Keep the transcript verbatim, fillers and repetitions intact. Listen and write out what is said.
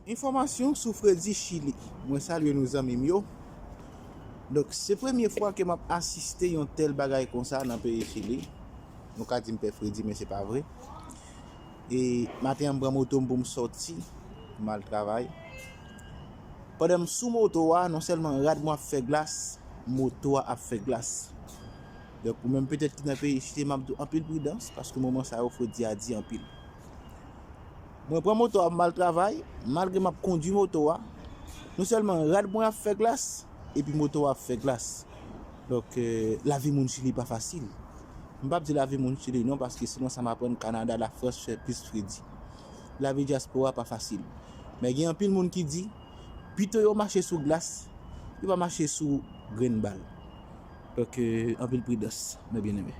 Enfòmasyon sou fredi Chili. Mwen salye nou zanmi m yo. Donk, se premye fwa ke m ap asiste yon tèl bagay konsa nan peyi Chili. Nou ka di m pè fredi, men se pa vre. E maten an, m pran moto m pou m sòti, m al travay. Pandan m sou moto a, non sèlman rad mwen ap fè glas, moto a ap fè glas. Donk, ou menm petèt ki nan peyi Chili, m ap di w anpil pridans, paske moman sa yo, fredi a di anpil. Mwen pran moto a, m al travay, malgre m ap kondui moto a, non sèlman rad mwen ap fè glas, epi moto a ap fè glas. Donk, euh, lavi moun Chili pa fasil. M p ap di lavi moun Chili non, paske selon sa m aprann, Kanada, Lafrans fè plis fredi. Lavi dyaspora pa fasil. Men gen anpil moun ki di, pito yo mache sou glas, yo pa mache sou grenn bal. Donk, euh, anpil pridans, mè byeneme.